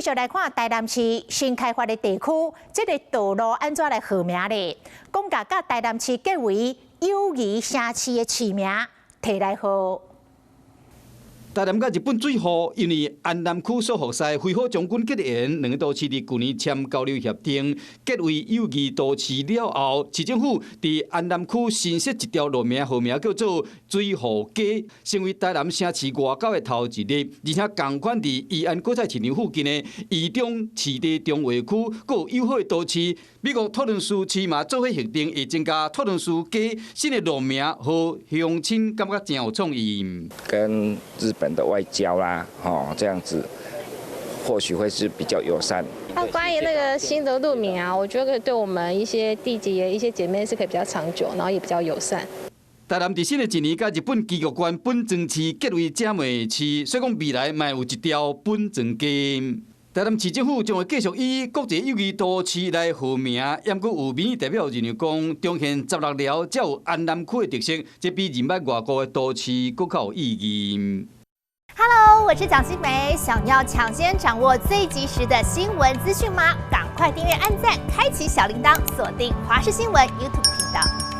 續來看台南市新開發的地區，這个道路按怎來號名咧？講共佮台南市結為友誼城市的市名提來號。台南佮日本水戶，因為安南區束縛西揮霍將軍結緣，兩个都市佇舊年簽交流協定，結為友誼都市了後，市政府佇安南區新設一條路名，號名叫做水戶街，成為台南城市外交的頭一日。而且仝款佇義安果菜市場附近的宜中市地重劃區，閣有友好的都市，美國托倫斯市嘛做伙核定，會增加托倫斯街新的路名，予鄉親感覺誠有創意。跟日本的外交啦，哦，這樣子或許會是比較友善。那關於那個新的路名啊，我覺得對我們一些締結一些姐妹是可以比較長久，然後也比較友善。台南佇新的一年，佮日本岐阜縣本莊市結為姐妹市，所以講未來嘛有一條本莊街。台南市政府將會繼續以國際友誼都市來號名，毋過有民意代表認為講，中線16寮才有安南區的特色，這比認捌外國的都市閣較有意義。 Hello，我是蔣新梅，想要搶先掌握最及時的新聞資訊嗎？趕快訂閱、按讚、開啟小鈴鐺，鎖定華視新聞 YouTube 頻道。